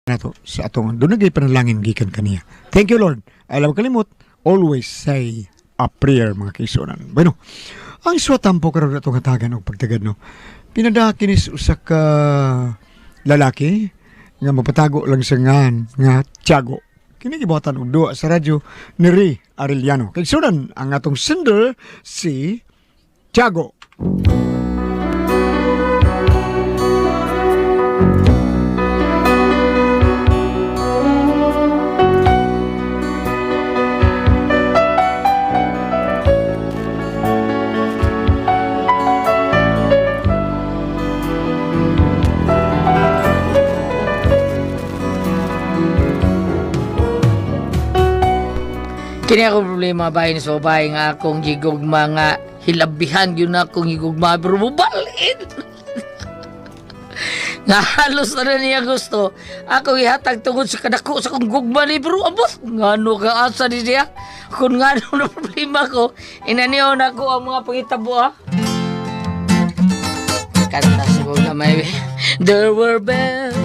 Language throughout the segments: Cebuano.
Nato sa atong dunagay panalangin gikan kaniya. Thank you, Lord. Alam kalimot, always say a prayer, mga kaigsuonan. Bueno, ang iswatampo karon atong hatagan og pagtagad, no. Pinada kinis usa ka lalaki nga mapatago lang sa ngan nga Tiago. Kini gibuhatan og duwa sa radyo ni Ray Arellano. Kaigsuonan, ang atong sender si Tiago. Kini ako problema bahin sa babae nga akong gigugma nga hilabihan yun akong gigugma pero mubalin. Nga halos na niya gusto. Ako ihatag tungod sa kadako sa akong gugma ni pero abot. Ngano ka asa ni siya? Kung ngano na problema ko, inaniyo na ko ang mga pangitabo ah. Kanta sa kong gamay. There were bells.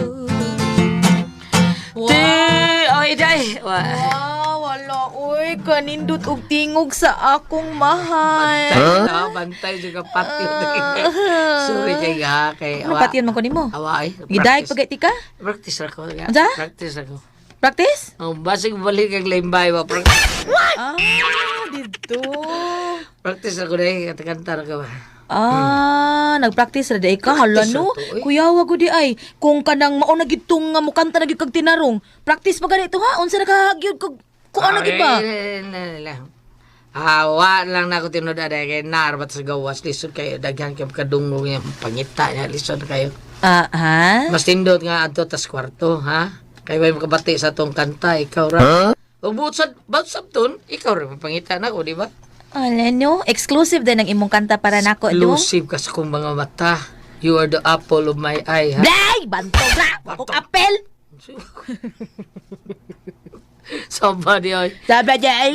Wow. Oy, day. Wa. Wow, wala oy, kanindot og tingog sa akong mahal. Bantay, no? Bantay juga pati. Sorry kay ga kay Ano patiyon man ko nimo? Awa ay. Gidaig pagay ka? Practice ra ko. Ga. Unsa? Practice ra ko. Practice? Oh, basig balik kag limbay ba. Practice, Ah, dito. practice ra ko dai kanta ra ko ba. Ah, nagpractice ra di ka hala Practice no. ra to, oy. Kuya wa gud di ay kung kanang mao na gid tong nga mukanta na gyud kag tinarong. Practice pa ganito ha? Unsa na ka gyud kag kuan na gyud ba? Ay, na, na, na. Ah, wa lang na ako tinud aday kay narbat sa gawas lisod kayo daghan kay kadungog nga pangita niya lisod kayo. Ah, ha? Mas tindot nga adto tas kwarto ha. Kay may makabati sa atong kanta ikaw ra. Ug buot sa buot sabton ikaw ra mapangita nako, di ba? Ala no, exclusive din ang imong kanta para nako do. Exclusive ka sa kong mga mata. You are the apple of my eye, ha? Blay, bantog ra. Akong apel. Somebody, oy. Sabi ay.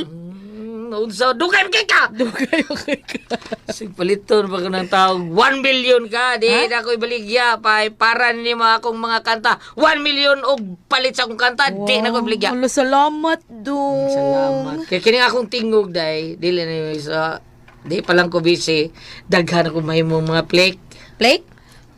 Unsa, dugay kay ka! Dugay okay ka. Sig paliton pa ka ng tawag. 1 million ka, di na ako ibaligya. Pa, para ni mga akong mga kanta. 1 million og palit sa akong kanta, di na ko ibaligya. Hala, salamat dong. Salamat. Kaya kini akong tingog, day. Dili na sa... Di pa lang ko busy. Daghan ako mahimong mga plake. Plake?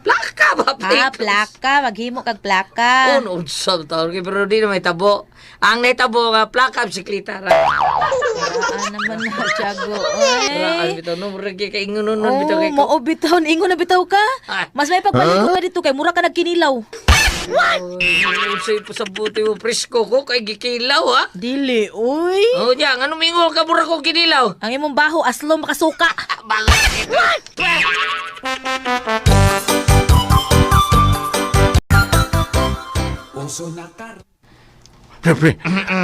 Plaka ba, plake? Ah, plaka. Maghimo kag plaka. Oh, unsa taon kay pero di na may tabo. Ang naitabo nga plaka bisikleta ra. Ah, naman na, Tiago. Ra Ay. bitaw no murag kay kaingon nun bitaw Oh, kay ko. mao bitaw. Ingon na bitaw ka. Ah. Mas may pagpaliko ka dito kay mura ka nagkinilaw. Unsa ipasabuti mo presko ko kay gikilaw ha. Dili, uy. Oh, nya ngano mingo ka mura ko kinilaw. Ang imong baho aslo makasuka. Bangot ito. Pre, pre.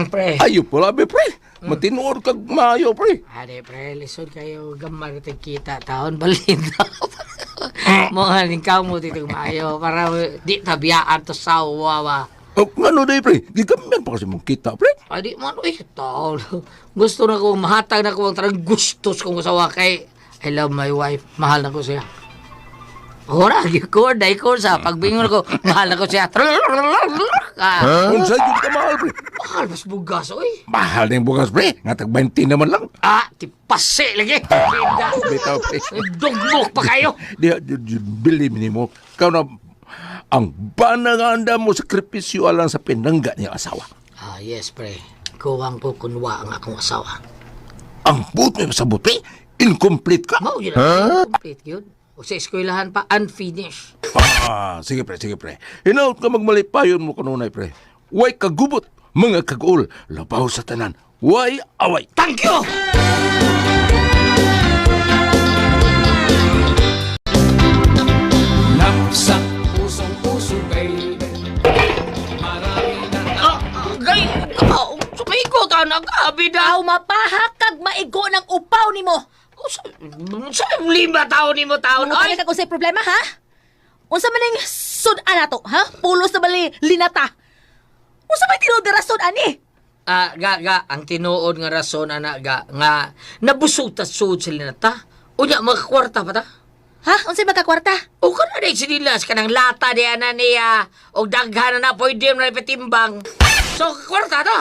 Pre. Ayo pala, be, pre. Matinuod kag maayo, pre. Ade pre, lisod kayo gamay ra kita taon balin. Mo ning kamo dito maayo para di tabiyaan to sawa ba. O, ngano day, pre? Gigamyan pa kasi mong kita, pre. Ay, di man, uy, tol. Gusto na ko, mahatag na ko ang tarang gustos kong asawa kay I love my wife. Mahal na ko siya. Ora, ko, dai ko sa pagbingon ko, mahal na ko siya. Ah, Unsa jud ka mahal, pre? mahal mas bugas, oy. Mahal na yung bugas, pre. Nga tag 20 naman lang. Ah, tipase lagi. Pinda. Bitaw, pre. Dugmok pa kayo. Di, di, di, believe ni mo. Ikaw na, ang bana nga anda mo sakripisyo alang sa pinangga niya asawa. Ah, yes, pre. Kuwang ko kunwa ang akong asawa. Ang buot mo sa pre. Incomplete ka. Mao yun ang complete yun. O sa eskwelahan pa, unfinished. Ah, sige pre, sige pre. Hinaut ka magmalipayon mo kanunay pre. Way kagubot, mga kagul, labaw sa tanan. Way away. Thank you! Gay, sumigo ta na gabi na. Aw mapahak kag maigo ng upaw nimo. Sa lima taon ni mo taon. Mangutana Ay, kag unsay problema ha? Unsa man ning sud-an nato, ha? Pulos na bali linata. Unsa may tinuod nga rason ani? Ah, ga, ga, ang tinuod nga rason, ana, ga, nga, nabusog ta sud sila na ta. Unya, mga kwarta pa ta. Ha? Unsay magkakwarta? O ka na sinilas ka ng lata di ana niya. O daghan na na pwede mo na ipatimbang. So, kwarta to.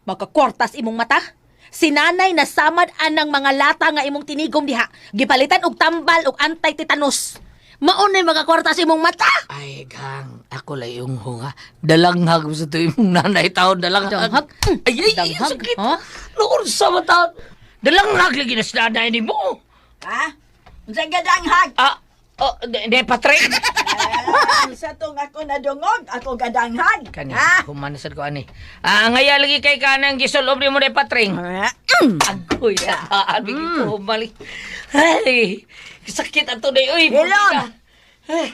Magkakwartas imong mata? Si nanay nasamad anang mga lata nga imong tinigom diha. Gipalitan og tambal og anti-tetanus. Mao na magkakwartas imong mata. Ay, gang, ako lang yung hunga. Dalanghag mo sa ito imong nanay taon, dalanghag. Danghag? Ay, ay, ay, Danghag, sakit. ha? Noon sa mata. Dalanghag lagi na sa nanay ni mo. Ha? Unsay gadanghag? Ah, oh, di, Patrick. Ah, sa tong ako nadungog, ako gadanghag. Kani, Ha? humanasad ko ani. Ah, ngaya lagi kay kanang gisulob ni mo ni Patring. Ah, Agoy, ah, bigay ko humalik. Ay, sakit ato na uy. Hilom! Ay,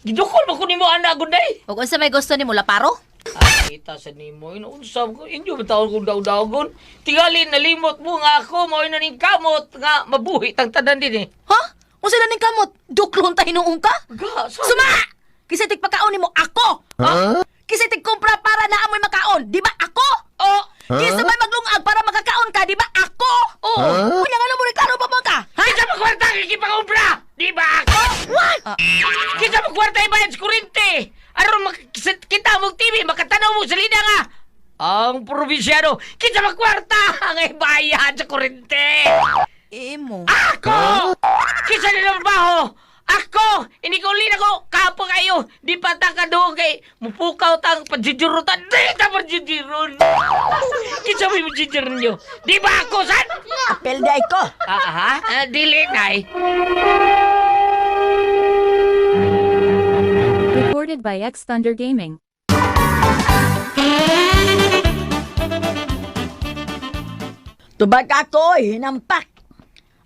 gidukol mo ko nimo ana gunday. Og unsa may gusto nimo laparo? Ay, kita sa nimo inuunsa ko inyo bitaw kong daw-dawgon. Tingali nalimot mo nga ako mao na ning kamot nga mabuhi tang tanan din eh. Ha? Unsa na ning kamot? Duklon ta hinuon ka? Ga, sa Suma! Kisay tigpakaon nimo ako. Ha? Kisay tigkumpra para na amoy makaon, di ba ako? Oh, Kisa may maglungag para makakaon ka, di ba ako? Oo. Unya nga mo reklamo pa man ka? Ha? Kita mo kwarta kay gipangumpra. Di ba ako? What? Kita mo kwarta ibayad sa kurente. Aron kita mo TV makatanaw mo sa lida nga. Ang probinsyano, kita mo kwarta ang ibayad sa kurente. Imo. Ako! Kisa na trabaho! Ako! Ini ko ulin ako! Kapo kayo! Di pa ta ka doon kay mupukaw tang pajijurutan. Di ta pajijuron! Kisa mo yung pajijuron nyo? Di ba ako, san? Apel day ko. Ah, ha? Ah, dili, nay. Recorded by X Thunder Gaming. Tubag ako, oy, hinampak.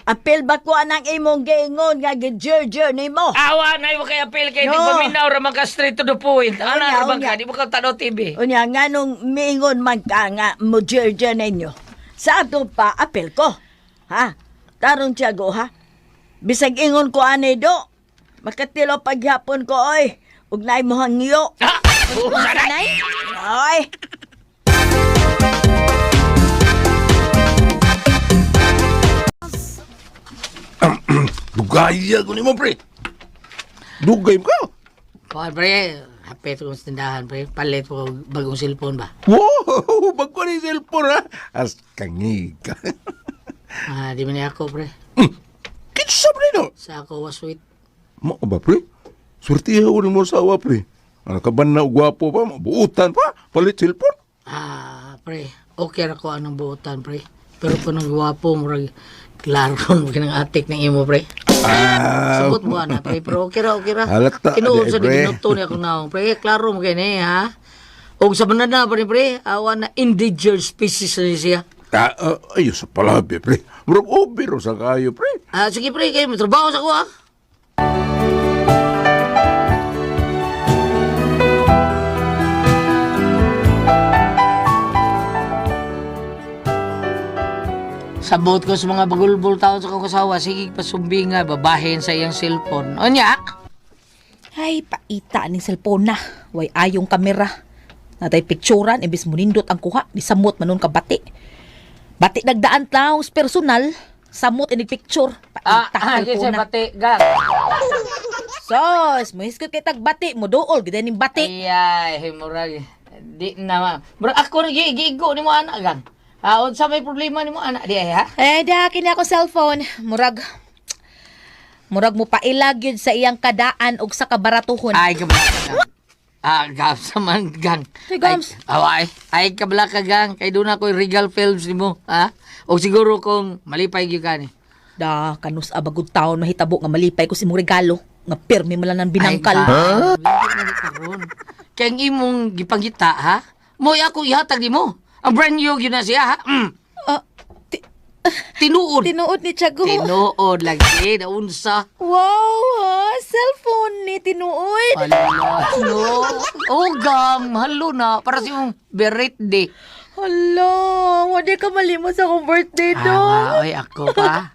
Apel ba ko anang imong giingon nga gijurjur nimo? Awa, nay, wa kay apel kay di No. paminaw raman ka straight to the point. Ana, Unya, raman unya. ka, di mo ka tanaw TV. Unya nganong miingon man ka nga mo jurjur ninyo. Sa ato pa apel ko. Ha? Tarong tiyago ha. Bisag ingon ko ani do. Makatilo paghapon ko oy. Ug naay mo hangyo. Ha? Usa, nay! Nay? Oy. Dugay ko nimo pre. Dugay mo ka. Kuhan, pre. Hapit ko sa tindahan, pre. Palit ko bagong cellphone ba? Wow, bago ni cellphone ha. As kangiga. Ah, di man ni ako, pre. Kinsa pre no? Sa ako was sweet. Mao ba pre? Surtiha ko nimo sa awa pre. Ano ka ba na gwapo pa, mabuutan pa, palit cellphone. Ah, pre. Okay ra ko anong buotan, pre. Pero kung ang gwapo, murag klaro mo kanang atik ng imo, pre. Ah, Sabot mo ana, pre. Pero okay ra, okay ra. Halata, Tinuod di, sa pre. ginuto niya akong naong, pre. Klaro mo kini, ha? Og sa banana pa ni, pre, awa na endangered species na siya. Ah, ah, ayo sa palabi pre. Murag obiro sa kayo pre. Ah, sige, pre, kayo trabaho sa ko, ha? Sabot ko sa mga bagulbol taon sa kong kasawa, sige pasumbing nga, babahin sa iyang cellphone. O niya, Ay, paita ning cellphone na. Way ayong kamera. Natay picturan, imbis munindot ang kuha, di samot manon ka bati. Bati nagdaan taong personal, samot inig picture. ah, Paita ah, cellphone kasi na. bati, gang. Sos, mohisgot kay tag bati, mo duol gid ning bati. Ay, ay, murag, di na ma. Murag ako rin, giigo ni mo anak, gang. Ah, unsa may problema ni mo anak, di ay, ha? Eh, da kini ako cellphone. Murag murag mo pailag yun sa iyang kadaan og sa kabaratuhon. Ay, kabla ka, gang. Ah, gams naman, gang. Ay, gams. Ay, aw, ay, ay, kabla ka, gang. Kay doon ako'y Regal Films ni mo, ha? O siguro kung malipay gyud ka ni. Da kanus abagud taon mahitabo nga malipay ko si imong regalo nga pirmi man lang ng binangkal. Ay, gang. Hindi na di karon. Kay ang imong gipangita, ha? Mo'y ako ihatag ni mo. Ang brand new yun na siya, ha? Mm. Ah, Tinuod. tinuod ni Tiago. Tinuod lagi, naunsa. Wow, ha? Cellphone ni tinuod. Ala, no. Oh, gang, mahalo na. Para sa imong birthday. Hala, wala ka malimot sa akong birthday do. Ah, oy, ako pa.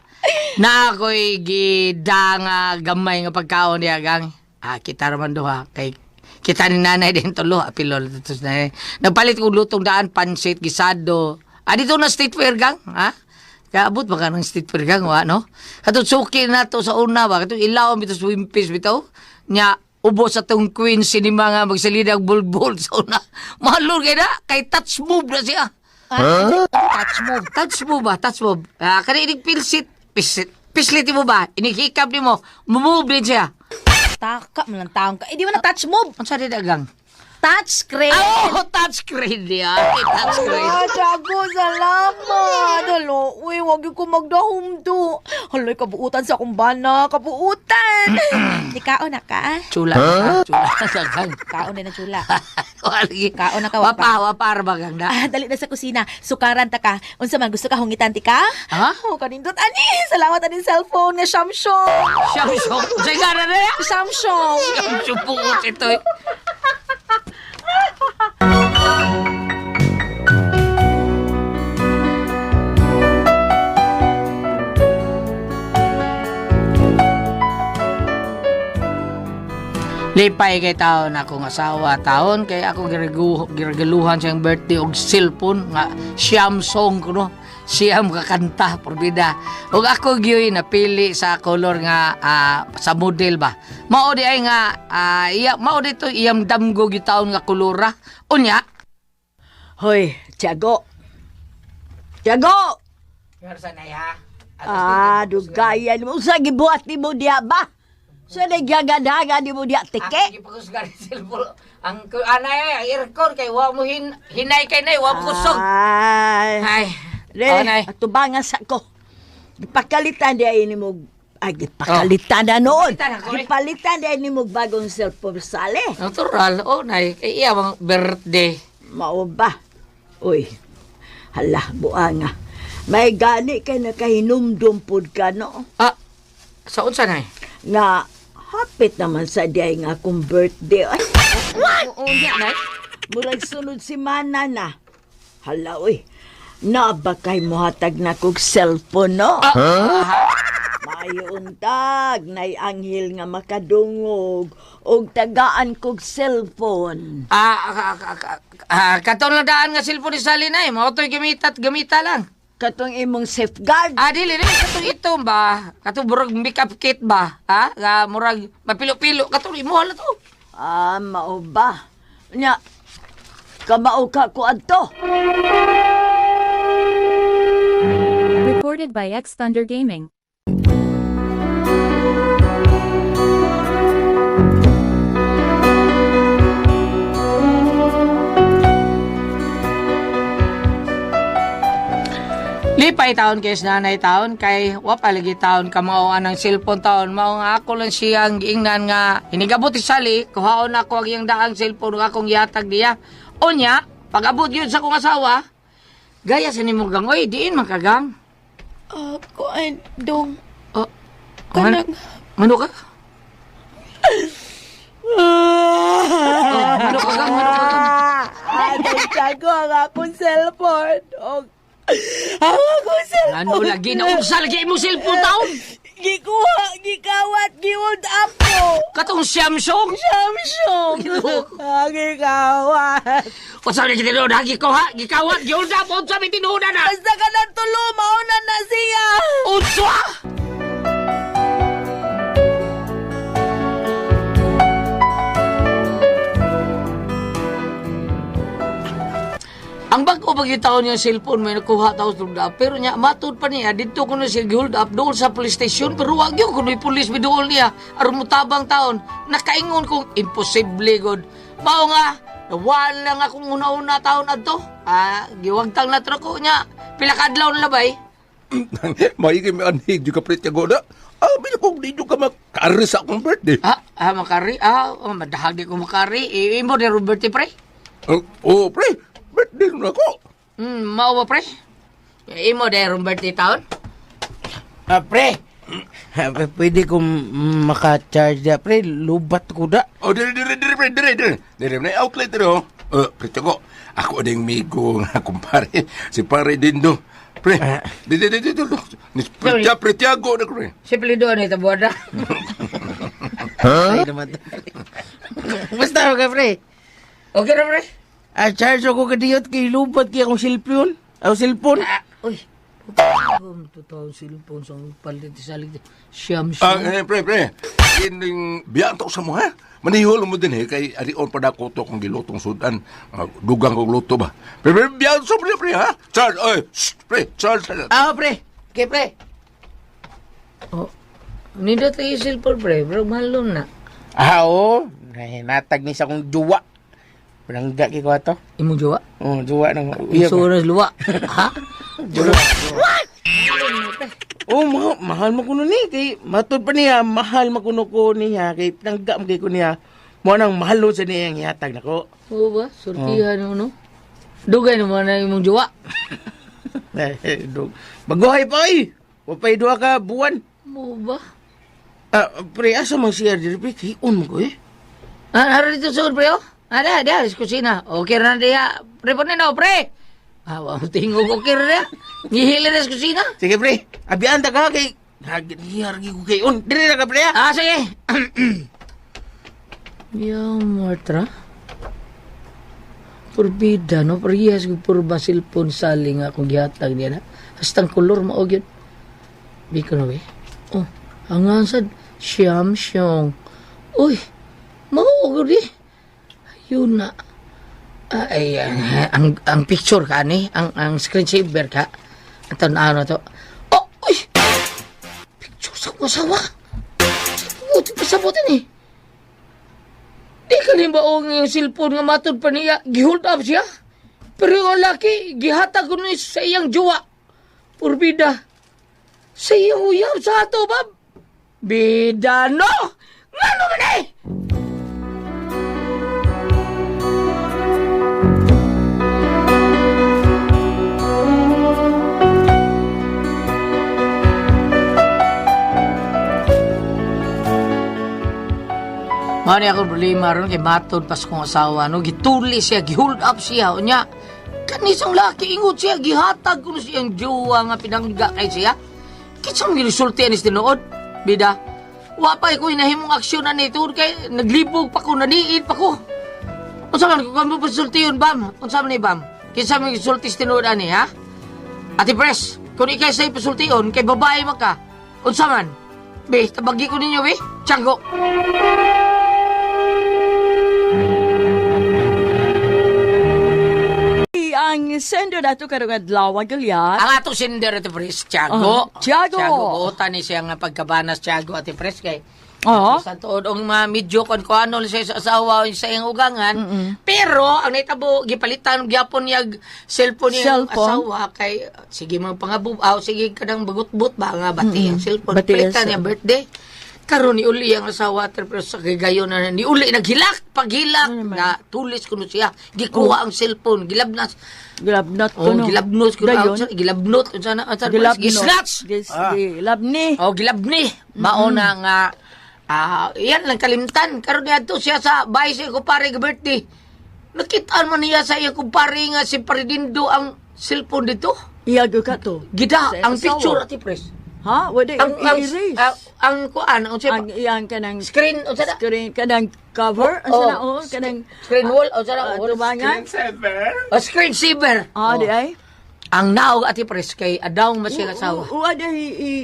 Na ako'y gida nga gamay nga pagkaon niya, gang. Ah, kita raman duha. Kay kita ni nanay din tulo, apilol. Tapos na, nagpalit kong lutong daan, pansit, gisado. Ah, dito na street fair, gang. Ha? Kaabot ba ka ng street fair gang wa no? Katong suki na to sa una ba katong ilaw bitaw sa Wimpis bitaw. Nya ubos sa tong Queen Cinema nga magsalida ang bulbul sa una. Mahalon kay na kay touch move na siya. Huh? Touch move. Touch move ba? Touch move. Ah, kani inig pilsit, pislit, pislit mo ba? Inig hikap nimo, move din siya. Taka man lang taong ka. Eh, di ba na touch move? Unsa di dagang? Touch screen. Oh, touch screen niya. Ay, touch screen. Ah, Tiago, salamat. Halo, uy, wag yung ko magdahom do. Haloy, kabuutan sa akong bana. Kabuutan. Ikaon na ka. Chula, huh? Chula dagang. Kaon na na chula. Wala. Kaon na ka, wapa. Wapa, wapa ra ba gang na? Ah, dali na sa kusina. Sukaran ta ka. Unsa man gusto ka hungitan ti ka? Ha? Oh, kanindot ani. Salamat ani cellphone nga Samsung. Samsung. Sa gara na ya. Samsung. Samsung puot ito eh. Lipay kay taon akong asawa taon kay ako giregaluhan siyang birthday og cellphone nga Samsung kuno siyam kakanta porbida ug ako gyud napili sa color nga sa model ba mao di ay nga iya mao dito iyam damgo gyud taon nga kolora unya. Hoy, Tiago. Tiago! Sa nay ha. Ah, dugayan mo. Unsa gibuhat nimo diha ba? Sa nagyagadaga nimo diha tike? Gipagusgar cellphone ang anay ay ang aircon kay wa mo hinay kay nay wa mo kusog. Ay. Ay. Re, Oh, nay. atubangan sa ko. Gipakalitan di ay nimo ay gipakalitan na noon. Gipalitan ako, eh. Gipalitan di ay nimo bagong cellphone sale. Natural, oh nay, kay iya bang birthday. Mao ba? Uy. Hala, buanga. May gani kay nakahinumdum pud ka no Ah, sa unsa nay? nga hapit naman sa diay nga akong birthday. Ay, Oo, niya nay. murag sunod semana na. Hala, uy. Na ba kay mohatag na kog cellphone no? Ah, Maayo untag, nay anghel nga makadungog og tagaan kog cellphone. Ah, ah, ah, ah, ah, katong lang daan nga cellphone ni Sally nay, mao to'y gamita at gamita lang. Katong imong safeguard. Ah, dili dili katong ito ba? Katong murag makeup kit ba? Ha? Nga murag mapilo-pilo katong imo hala to. Ah, mao ba? Nya, kamao ka ko adto. Recorded by X Thunder Gaming. Lipay taon kay nanay taon kay wa pa lagi taon ka mao anang cellphone taon mao nga ako lang siyang giingnan nga inigabot ni Sally kuhaon ako ang iyang daang cellphone nga akong gihatag niya. Unya pag-abot yun sa akong asawa gaya sa nimo gang oy diin man ka gang. Ah, kuan, dong. Oh, Kanang- Mano ka? Oh, mano ka gang, mano ka gang. Ay, Tiago, ang akong cellphone. Og, ang akong cellphone. Ano lagi na unsa lagi imong cellphone taon? Gikuha, gikawat, gihold up ko. Katong Samsung. Samsung. Ah, gikawat. Unsa lagi tinuod ha gikuha, gikawat, gihold up unsa may tinuod na? Basta ka ng tulo, mauna na siya. Unsa? Ang bago pag taon yung cellphone may nakuha tao sa hold up. Pero niya, matud pa niya, dito ko na siya hold up doon sa police station. Pero wag yun, kung may police may dool niya, aron mo tabang taon, nakaingon kong imposible god. Mao nga, nawala nga akong una-una taon adto. Ah, giwagtang na truko niya. Pila ka adlaw na labay. Maigi may anhig di ka pre Tiago na. Ah, bila kong di ka makari sa akong birthday. Ah, ah makari. Ah, oh, madahag di ko makari. Imo ni Robert pre. Oh, oh, pre, birthday na ako. Mao ba pre? Imo de Robert taon? Ah, pre. Ah, pwede kong maka-charge da, pre. Lubat ko da. Oh, dire dire dire pre, dire dire. Dire na outlet dire oh. Pre Tiago, ako ding migo nga kumpare. Si pare Dindo. Pre, dire dire dire. Ni pre, pre Tiago na pre. Siyempre doon ito buwan na. Ay, naman. Basta ka, pre. Okay na pre? Ah, charge ako kadiyot kay lubat kay akong cellphone. Ako cellphone. Ah, uy, Totoo cellphone sa palit sa lig. Siyam Ah, siyam. eh, pre, pre. Kining biya to sa mo ha. Manihol mo din eh kay arion pa dako to kung gilutong sudan. Ah, dugang kong luto ba. Pre, pre, biya sa pre, pre ha. Charge, oy, shh, pre, charge. Ah, pre. Okay, pre. Oh. Nindot ang cellphone pre, bro, mahalon na. Ah, oo. Nahinatag ni sa akong juwa. Barangga kay ko ato. Imong jowa? Oh, juwa nang. Iya Iso ba? na luwa. Ha? Oh, mahal mo kuno ni kay matud pa niya, mahal mo kuno ko niya kay pinangga mo kay ko niya. Mo nang mahalo sa niya ang ihatag nako. Oo ba? Surtihan oh. No? Dugay naman na imong jowa. Eh, baguhay pa oy. Wa pa'y duha ka buwan. Mo ba? Ah, pre, asa man siya diri pre? Kay on mo ko eh. Ah, naro dito sa pre, oh. Ada, ada, sa kusina. Okay na diya. Pre, po na, pre. Ah, wa mo tingog, okay na diya. Ngihila na sa kusina. Sige pre, abian ta ka kay Nagihar ko kay on. Diri na ka pre. Ah. Ah, sige. Yung Martra. Purbida, no? Parehas ko purba cellphone saling akong gihatag niya na. Hastang kolor mao gyud. Biko na, we. Oh, ang ansad, siyam siyong. Uy, mao gyud eh. Ayun na. Ah, ay, ang picture ka ni, ang screensaver ka. Ang tan-aw na to. Oh, uy! Picture sa akong asawa. Buti pa sabutin eh. Di ka ba ang iyong cellphone nga matod pa niya, gihold up siya. Pero yung laki, gihatag ko niya sa iyang jowa. Purbida. Sa iyang uyab sa ato, bab. Bida no! Ngano man eh! Mao ni ako problema ron kay matod pas kong asawa no gituli siya, gihold up siya unya. Kanisang laki ingot siya, gihatag kuno siyang jowa nga pinangga kay siya. Kinsa man gisulti ani sa tinuod? Bida. Wa pa ko hinahimong aksyon ani tungod kay naglibog pa ko, naniid pa ko. Unsa man kung mo pasultiyon bam? Unsa man ni bam? Kinsa man gisulti sa tinuod ani ha? Ate Pres, kung ikay sa'yo pasultiyon, kay babae man ka. Unsa man? Be, tabagi ko ninyo, be. Tiyago. Ang sender nato karong adlaw Goliath. Ang atong sender Ate Pres, Tiago. Oh, Tiago. Tiago, buotan ni siya nga pagkabanas Tiago Ate Pres kay. Oo. Sa tuod ang mga medyo kon ko ano siya sa asawa o sa iyang ugangan. Pero ang naitabo gipalitan gyapon niya cellphone niya Cellphone. asawa kay sige mga pangabubaw sige kanang bagutbot ba nga bati ang cellphone. Bati ang Palitan niya cellphone. birthday. Karon ni uli ang asawa Ate Pres sa kagayon na ni uli naghilak paghilak na tulis kuno siya. Gikuha ang cellphone, gilabnas. Gilabnot Oh, ko no. gilabnot kuno. Dayon. Gilabnot unsa na unsa na- Gilabnot. Gisnatch. Gilabni. Oh, gilabni. Mao na nga iyan lang kalimtan. Karon niadto siya sa bahay sa iyang kumpare nga birthday. Nakitaan man niya sa iyang kumpare nga si Paridindo ang cellphone dito. Iyago ka to. Gida Sa ang asawa. picture ati pres. Ha? Wala Ang i-erase. ang kuan ang Ang iyang kanang screen unsa na? screen kanang cover unsa Oh. na oh kanang Screen wall unsa na? ah, tubangan. Seven. Oh, screen saver. Ah, Oh. di ay. Ang naog ati pres kay adaw man siya asawa. Wa di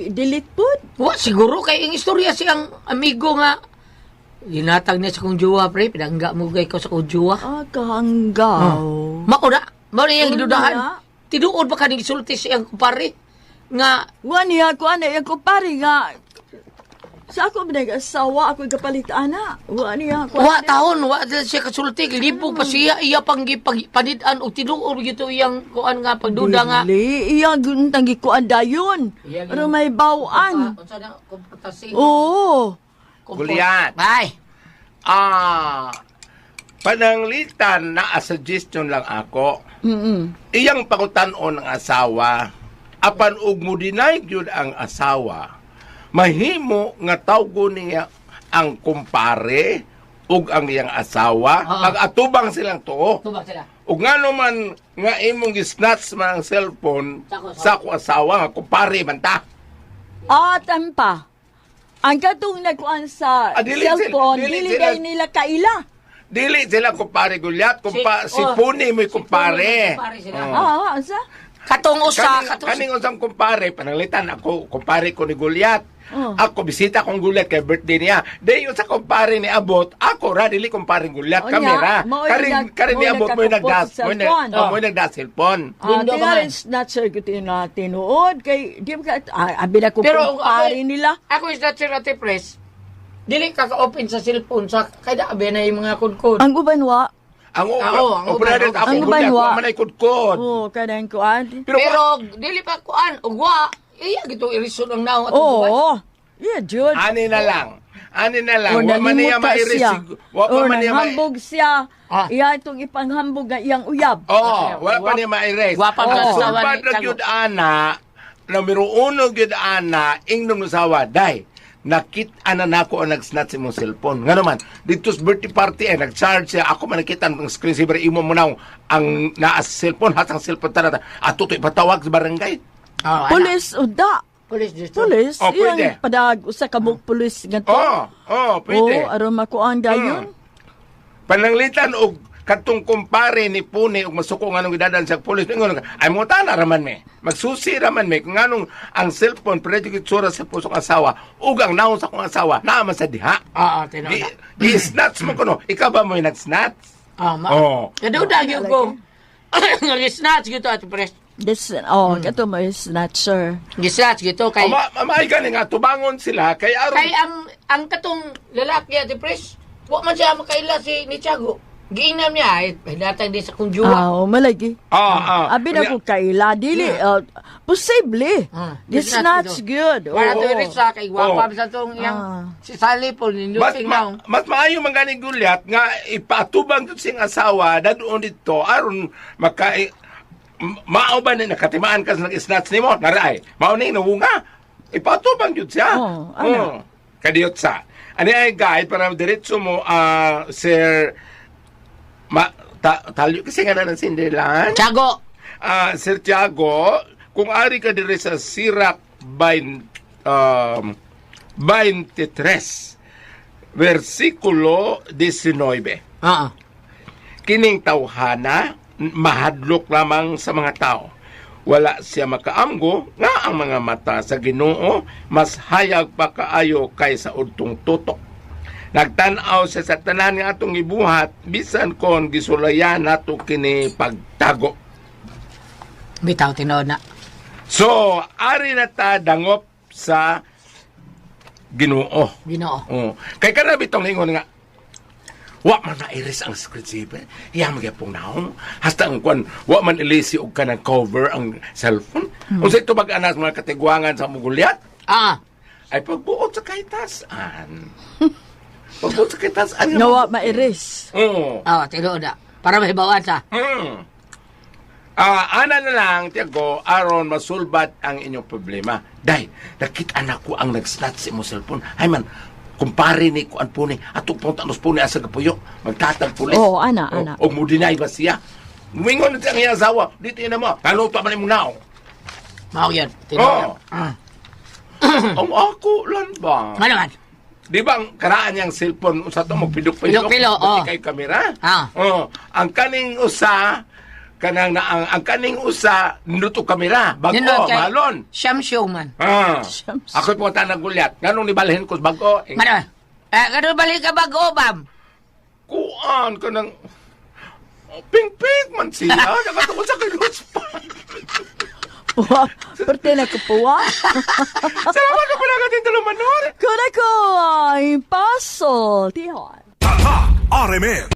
i-delete pud. Wa siguro kay ang istorya siyang amigo nga ginatag niya sa kong jowa pre, pinangga mo kay ko sa kong jowa. Ah, kahanggaw. Mao na, mao na iyang Oo gidudahan. na. Tinuod ba kaning gisulti sa iyang kumpare nga Wa niya ko ana iyang kumpare nga sa ako man asawa ako gapalit ana. Wa niya ko. wa taon wa dili siya kasulti libog pa siya iya pang gipag- panid-an og tinuod gito iyang kuan nga pagduda nga Dili, iya guntang gikuan dayon. Iya, Pero may bawaan. Ah, unsa na komportasi Oo. Goliath. Bay. Ah, pananglitan na a suggestion lang ako. Iyang pangutan-on ang asawa, apan og mo deny gyud ang asawa, mahimo nga tawgon niya ang kumpare ug ang iyang asawa, Oo. pag atubang silang tuo. Tubag sila. Ug ngano man nga imong gisnatch man ang cellphone Sa ako asawa. sa ako asawa nga kumpare man ta. Ah, tampa. Ang katong nagkuan sa Ah, dili cellphone, dili dili sila- day nila kaila. Dili sila kumpare Gulyat, kumpa, Si- si oh, Puni mo'y si kumpare. Puni mo'y kumpare sila. Oh. Ah, asa? Katong usa, Kaning, katong kaning usang kumpare, pananglitan ako, kumpare ko ni Goliath. Oh. Ako bisita kong Goliath kay birthday niya. Dayon sa kumpare ni Abot, ako ra dili kumpare Goliath Onya, kamera. mao'y Karin karin ni mao'y Abot mo'y nagkakupot nagdas, sa mo'y nag, cellphone. oh, mo'y nagdas cellphone. Ah, Lindo ba tingali man? snatcher ko tinuod kay di ba ka abi na ko Pero ako, kumpare nila. ako is not sure, Ate Pres. Dili ka ka-open sa cellphone sa kay abi na yung mga kudkod. Ang uban wa. Ang Oo, ang o uban, brother, ang ako uban Goliath, wa. wa man ay kudkod. Oh, kanang kuan. Pero, Pero dili pa kuan ugwa iya gito irisod ang naong atong Oo. buwan. Yeah, Jude. ani na lang. Ani na lang. Or Wa man niya nalimutan siya. mairisig. Wa pa Or man niya ma nanghambog siya. Ah. Iya itong ipanghambog nga iyang uyab. Oo, wala pa niya ma-erase. Gwapa man ang asawa ni Sulbad na Tiago. gyud ana, numero uno gyud ana, ingnom no sawa, day. Nakit-an na nako ang nag-snatch imong cellphone. Nga naman, dito sa birthday party ay nag-charge siya. Ako man nakita ang screen saver imo mo na ang naa sa cellphone, hatang cellphone tanata. Ato to ipatawag sa barangay. Oh, ana. Pulis uda. Pulis dito. Pulis. Oh, pwede. Iyang padag usa ka buok pulis nga to. Oo, oh, pwede. Oh, aron makuan dayon. Pananglitan og katong kumpare ni Pune og masuko nganong gidadan sa pulis ingon ay mo tana raman me magsusi raman me kung nganong ang cellphone pwede gitsura sa pusong asawa ug ang naon sa akong asawa naa man sa diha. Oo, tinuod Di, na. di snatch mo kuno, ikaw ba mo nag-snatch? Ah, ma. Oo. Kaduda gyud ko. Nga gisnatch gyud to, Ate Pres. This oh, kato mo snatcher. Gisnatch gyud to Kay, kay ma, maay gani nga tubangon sila kay aron kay ang katong lalaki, Ate Pres. Wa man siya makaila si ni Tiago. Giinam niya ay datang din sa kong juwa. Ah, oh, malagi. Ah, ah. Abi na ko kaila dili posible. Ah, This snatch good. Wala to Oo. iris sa kay gwapa Oo. sa tong iyang Ah. si Sally po mas, ninduting ma, na. mas maayo man gani Goliath nga ipatubang jud siyang asawa dadoon didto aron maka mao ba ni nakatimaan ka sa nag-snatch nimo naraay mao ni nawunga ipatubang jud siya. Oo, ana. Oo. Kadiyot sa ani ay guide para diretso mo, ah, sir ma ta, talyo kasi nga na ng sindilan. Tiago. Ah, Sir Tiago, kung ari ka diri sa Sirach 20, 23, versikulo 19. Oo. Kining tawhana, mahadlok lamang sa mga tao. Wala siya makaamgo nga ang mga mata sa Ginoo mas hayag pa kaayo kaysa udtong tutok. Nagtan-aw siya sa tanan nga atong ibuhat bisan kon gisulayan nato kini pagtago. Bitaw tinuod na. So, ari na ta dangop sa Ginoo. Ginoo. Oh. Kay kana bitong ningon nga wa man nairis ang screensaver. Iya magyapong naong. Hasta ang kwan, wa man ilisi og kanang cover ang cellphone. Unsa ito bag-anas mga katigwangan sa mugulyat? Ah. Ay pagbuot sa kahitasan. Pagbuot sa kahitasan. Nawa mairis. Oo. Oo, tinuod na. Para mahibawan sa. Ah, ana na lang, Tiago, aron masulbat ang inyong problema. Day, nakita na ko ang nag-snatch sa imong cellphone. Ay man, kumpare ni kuan po ni, atong punta nos po ni asa gapuyo, magtatag pulis. Oo, ana, ana. O, mo deny ba siya? Muingon na siya ang iyang asawa, dito yun na mo, kano pa man imong naong. Mao yun. Tinuod Oo. na. Ah. Ang ako lang ba? Ano man? Di ba ang karaan niyang cellphone usa to magpilok-pilok? Pilok-pilok, pati oo. kay kamera. Ah. Oo. Ang kaning usa kanang na ang kaning usa nuto kamera bago Nindot kay mahalon. Siyam man. Ah. Siyam-siyam. Ako po ta gulyat. Nganong nibalhin ko sa bago? Eh, Ano man? Eh, ganun balik ka bago, bam? Kuan kanang pink-pink man siya. Nakatuko sa kilos pa. Puwa. Perte na ko puwa. Salamat ka pala natin tulumanor. Kuna ko ay paso. Tihon. Tatak RMN.